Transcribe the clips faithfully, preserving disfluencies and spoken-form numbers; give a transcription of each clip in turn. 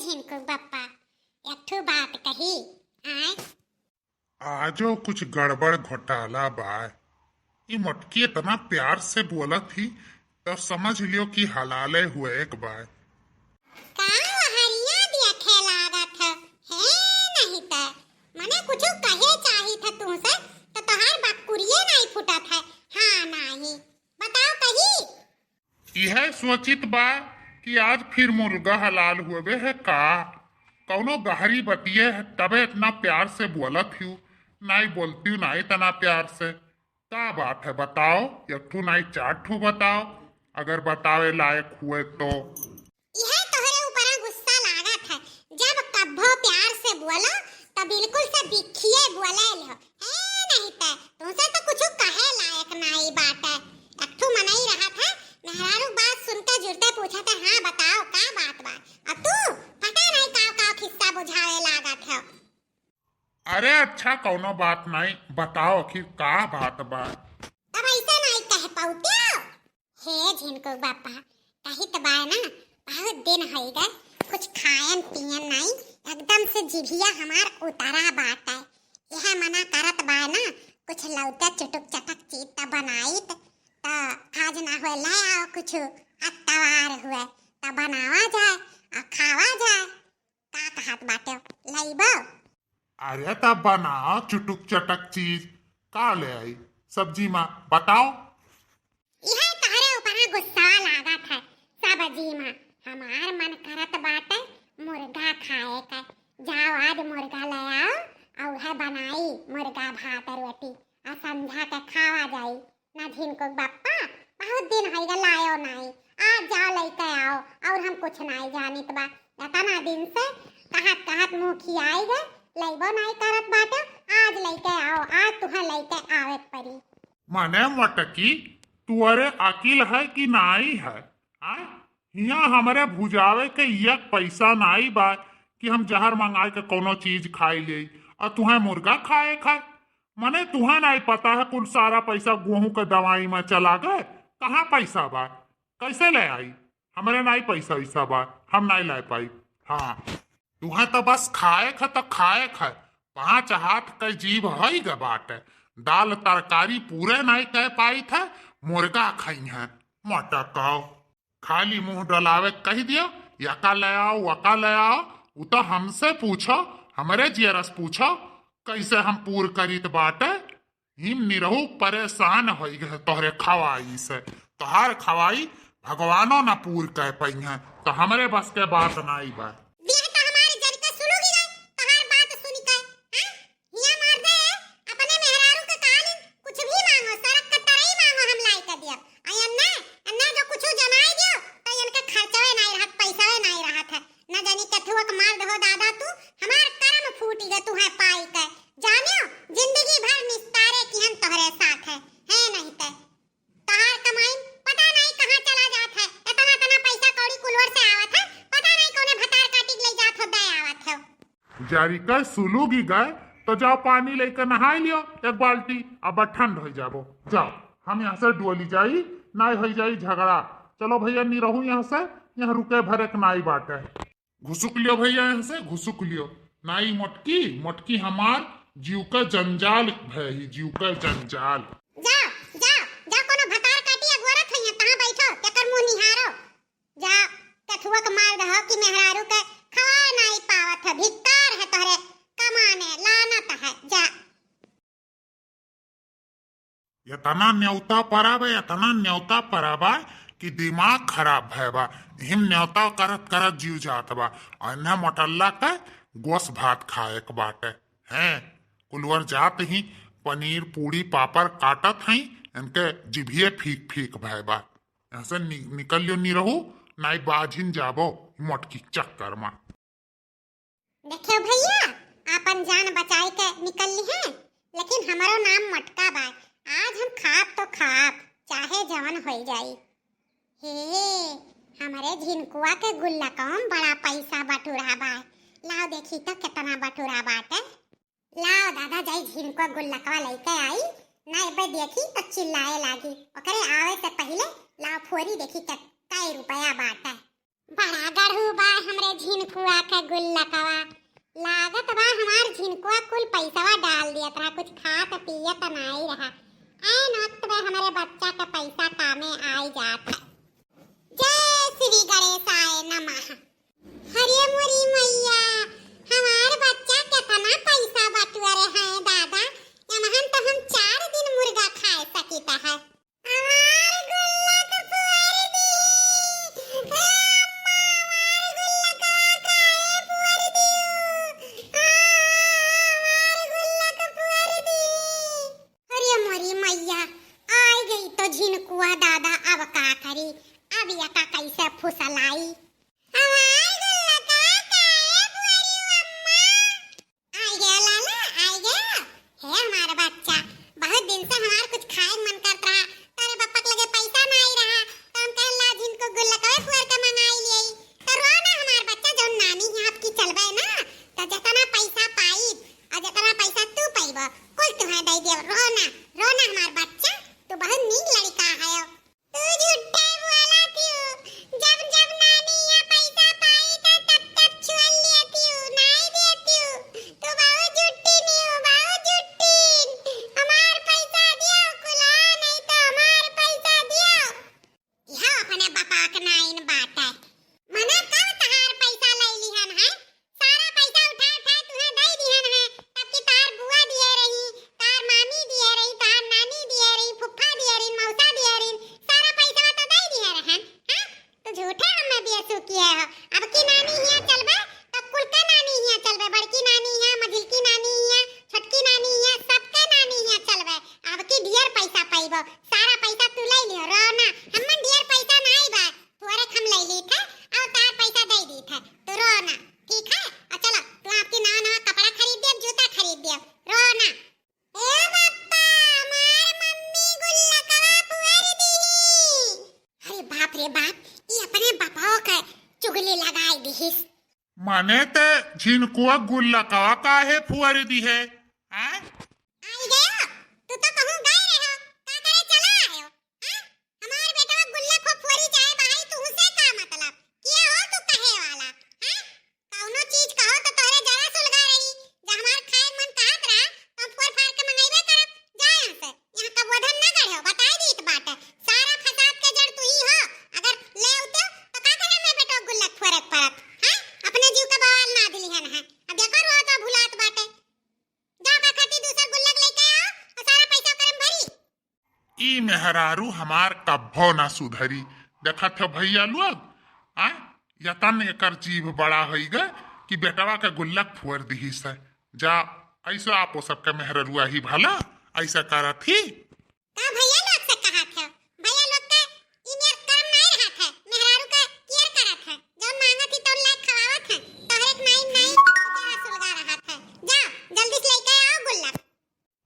झिनकू बप्पा, एक ठो बात कही, आय? आजो कुछ गड़बड़ घोटाला बा। ई मोटकी इतना प्यार से बोलत ही, तो समझ लियो कि हलाले हुए एक बा। का हरिया देखे लागत ह? हे नहीं त, मने कुछ कहे चाहित ह तुमसे, तो तोहार बकुरिये नहीं फूटत है। हाँ नहीं, बताओ कही। इहे सोचित बा कि आज फिर मुर्गा हलाल हुए है का? कौनो गहरी बतिये है, तबे इतना प्यार से बोलत हूँ, नाई बोलती हूँ ना इतना प्यार से। का बात है बताओ, एक ठू नाई चार ठू बताओ, अगर बतावे लायक हुए तो। इहे तोहरे ऊपरा गुस्सा लागत है, जब कब्बो प्यार से बोलो तो बिल्कुल से बिखिए बोले लो। ए नहीं ते, तुमसे तो कुछ कहे लायक नाई बाटे। एक ठू मनई रहत है, मेहरारू बात सुनते जुरते पूछत है, "हाँ बताओ का बात बा?" अब तू पता नहीं काव काव खिस्सा बुझावे लागत है। अरे अच्छा कौनो बात नहीं, बताओ आखिर का बात बा? तब ऐसे नहीं कह पाउते हो। हे झिनकू बापा, कहित बाय ना, बहुत दिन होई गए, कुछ खायन पियन नाई, एकदम से जिभिया हमार उतरा बाटे। यह मना करत बाय ना, कुछ लौटे चुटुक चटक चीज त बनाइत, त आज ना होए ले आओ कुछ, अतवार हुए, त बनावा जाए, आ खावा जाए। का कहत बाटे, लइबो? अरे तब बनाओ चुटुक चटक चीज, का ले आई सब्जी मा, बताओ। इहे तोहरे ऊपर गुस्सा लागत है सब्जी मा। हमार मन करत बाटे मुर्गा खाए का। जाओ आज मुर्गा ले आओ और है बनाई मुर्गा भात रोटी, आ संझा के खावा जाई। ना झिनकू बप्पा, बहुत दिन होई गए लायो नाई। आज जाओ लइके आओ, और हम कुछ नाई जानित बा। इतना दिन से कहत कहत मुँह खियाई गए, लइबो नाई करत बाटे। आज लइके आओ, आज तुहे लइके आवे के पड़ी। मने मोटकी, तुअरे अकिल है कि नाई है? आय? हियाँ हमरे भुजावे के एक पैसा नाई बा कि हम जहर मंगाए के कौनो चीज खाई ले, और तुहे मुर्गा खाए खाए। मने तुहे नाई पता है कुल सारा पैसा गेहूं के दवाई में चला गए। कहाँ पैसा बा? कैसे ले आई? हमरे नाई पैसा वैसा बा, हम नाई ला पाई। हाँ, तुहे तो बस खाए ख तो खाए ख, पाँच हाथ के जीभ हई ग बाटे। दाल तरकारी पूरे नाई कह पाई थे, मुर्गा खाई हैं। मोटकाओ, खाली मुंह डोलावे कह दिया, यका ले आओ, वका ले आओ। उ तो हमसे पूछो, हमरे जियरस पूछो, कैसे हम पूर करीत बाटे। हिम निरहू परेशान होई गए तोहरे खवाई से। तोहार खवाई भगवानो ना पूर कह पइहें, तो हमरे बस के बात नाई बा। देह तो हमारे जर के सुलुगी गए, तोहार बात सुन के, हैं? हिया मार दे, अपने मेहरारू के काल कुछ भी मांगो, सड़क के तरई मांगो, हम लाई के दियब। आ एन्ने, एन्ने जो कुछ जमाई दियो, तो इनके खर्चवे नाई रहत, पैसवे नाई रहत है। न जानी केथुआ के मार दहो दादा तू, हमार करम फूटी गए तुहे पाई के। जानियो, जिंदगी भर निस्तारे की हम तोहरे साथ है, है नहीं ते। तोहार कमाई पता नहीं कहाँ चला जात है, इतना इतना पैसा कौड़ी कुलवर से आवत है, पता नहीं कौने भतार काटी के ले जात हो, दे आवत हो। जारी कर सुलुगी गए, तो जाओ पानी लेके नहाई लियो एक बाल्टी, अब ठंड हो जाबो। जाओ, हम यहाँ से डोली जाई, नाई हो जाई झगड़ा। चलो भैया, निरहू यहाँ से, यहाँ रुके भरे के नाई बाटे। घुसुक लियो भैया, यहाँ से घुसुक लियो। नाई मोटकी, मोटकी हमार जीव का जंजाल भई, जीव का जंजाल। जाओ, जाओ, जाओ, कोनो भतार काटी अगोरत है, यहाँ कहाँ बैठो, केकर मुँह निहारो। जा, कथुआ के मार दहो कि मेहरारू के खवाए नाई पावत है, धिक्कार है तोहरे कमाने, लानत है, जा। इतना न्योता परा बा, इतना न्योता परा बा कि दिमाग खराब भय बा। हिम न्योता करत करत जीव जात बा। और इन्हें मोटल्ला के गोस भात खाए के बाटे। हैं, कुलवर जात ही पनीर, पूड़ी, पापड़ काटत हई, इनके जिभिये फीक फीक भय बा। यहाँ से नि-, निकल लियो निरहू, नाई बाझिन जाबो मोटकी चक्कर मा। देखियो भैया, आपन जान बचाई के निकल ली हैं, लेकिन हमरो नाम मोटका बा। आज हम खाब तो खाब, चाहे जवन होई जाई। हे, हमरे झिनकुआ के गुल्लकवा में बड़ा पैसा बटुरा बा। लाओ देखी तो कितना बटुरा बाटे। लाओ दादा, जाई झिनकुआ गुल्लकवा लेके आई, ना एबे देखी तो चिल्लाए लागी। ओकरे आवे से पहिले लाओ फोरी देखी के कै रुपया बाटे। बड़ा गढ़ू बा हमरे झिनकुआ के गुल्लकवा, लागत बा हमार झिनकुआ कुल पैसवा डाल दियत रहा, कुछ खात पियत नाई रहा। ऐन वक्त में हमरे बच्चा के पैसा कामे आई जात है। जय श्री गणेशाय नमः। अरे मोरी मैया, हमार बच्चा केतना पैसा बटुअरे हैं दादा, यमहन तो हम चार दिन मुर्गा खाए सकित है। हमार गुल्लक फोड़ दी। हे अम्मा, हमार गुल्लकवा काहे फोड़ दियो? आ, हमार गुल्लक फोड़ दी। अरे मोरी मैया, आई गई तो झिनकुआ दादा, अब का करी? अब यका कैसे फुसलाई? हमार गुल्लकवा काहे फोड़ी अम्मा? आई गया लाला, आई गया। हे हमार बच्चा, बहुत दिन से हमार कुछ खाए मन करत रहा, तोरे पप्पा के लगे पैसा ना आई रहा, तो हम कहन ला झिनको गुल्लकवे फुअर के मंगाई लियाई। तो रो ना हमार बच्चा, जौन नानी है आपकी चलबे ना, तो जितना पैसा पाई और जितना पैसा तू पाइबो, कुल तुहे दे दियो। रो ना, रो ना हमार बच्चा, तू बहुत नीक लड़का है। तू झूठे बोला थियू, जब जब नानी यहाँ पैसा पाई था तब तब छुअल लिया थियू, नाई दिया थियू। तू बहुत झूठी नहीं हो, बहुत झूठी। हमार पैसा दियो कुला, नहीं तो हमार पैसा दियो। यह अपने बापा के नाइन बात है। मने कब तहार पैसा ले लिहन है? सारा पैसा उठा उठा तुहे दे दिहन है, तब की तार बुआ दिए रही, तार मामी दिए रही, तार नानी दिए रही, फुफ्फा दिए रही, मौसा दिए रही, सारा पैसा तो दे दिए रहन, हैं? तो झूठे हमें बेसू किए हो। अब की नानी हिया चलबे, तब कुल का नानी हिया चलबे, बड़की नानी हिया, मझिलकी नानी हिया, छोटकी नानी हिया, सबके नानी हिया चलबे। अब की ढेर पैसा पाइबो, सारा पैसा तू ले लियो, रो ना, हमन ढेर पैसा नाई बा, थोड़े हम ले ली थे, और तार पैसा दे दी थे, तो रो ना, ठीक है? और चलो, तू आपकी नवा नवा कपड़ा खरीद दियो, जूता खरीद दियो, रो ना। ए बप्पा, मार मम्मी गुल्लकवा पुअर दी। अरे बाप रे बाप, ये अपने बापाओ का चुगली लगाई दिहिस। मने ते झिनकुआ गुल्लकवा काहे फुअर दी है? हैं? आई गयो, तू तो कहूँ गए रहो, का करे चला आयो? हाँ? हमार बेटवा गुल्लक हो फोरी चाहे बहाई, तुहसे का मतलब? किया हो तू कहे वाला? हाँ? कौनो चीज कहो तो तोहरे जरा सुलगा रही। जब हमार खाए मन कहत रहा, तो हम फोर फार के मंगाइबे करब। जा यहाँ से, यहाँ का वजन ना गढ़ो, बताई दीत बाटे। सारा फसाद के जड़ तू ही हो। अगर ले उते, तो का करे हमार बेटवा गुल्लक फोरे के परत? हाँ? अपने जीव का बवाल ना दिली है ना है। अब देखो रो तो भुलात बाटे। जा का खाती दूसर गुल्लक लेके आओ और सारा पैसा ओकरे में भरी। ई मेहरारू हमार कब्बो ना सुधरी। देखत हो भैया लोग, आ, यतन एकर जीभ बड़ा होई गे कि बेटवा के गुल्लक फुअर दिहिस है। जा, ऐसो आपो सबके मेहररुआ ही भला, ऐसा करत ही। का भैया लोग से कहत है? भैया लोग के ई मेर करम नाई रहत है, मेहरारू के केयर करत है, जौन मांगत ही तौन लाइक खवावत है, तोहरे के नाई नाई के सुलगा रहत है। जा, जल्दी से लेके आओ गुल्लक।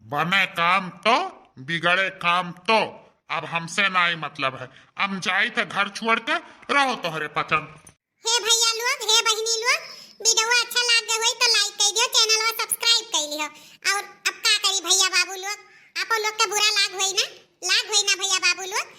बने काम तो, बिगड़े काम तो। अब हमसे नाई मतलब है, हम जाइत है घर छोड़ के, रहो तोहरे पचन। हे भैया लोग, हे बहिनी लोग, वीडियो अच्छा लाग गए होई तो लाइक कर दियो, चैनल वा सब्सक्राइब कर लियो। और अब का करी भैया बाबू लोग, आप लोग के बुरा लाग होई ना, लाग होई ना भैया बाबू लोग,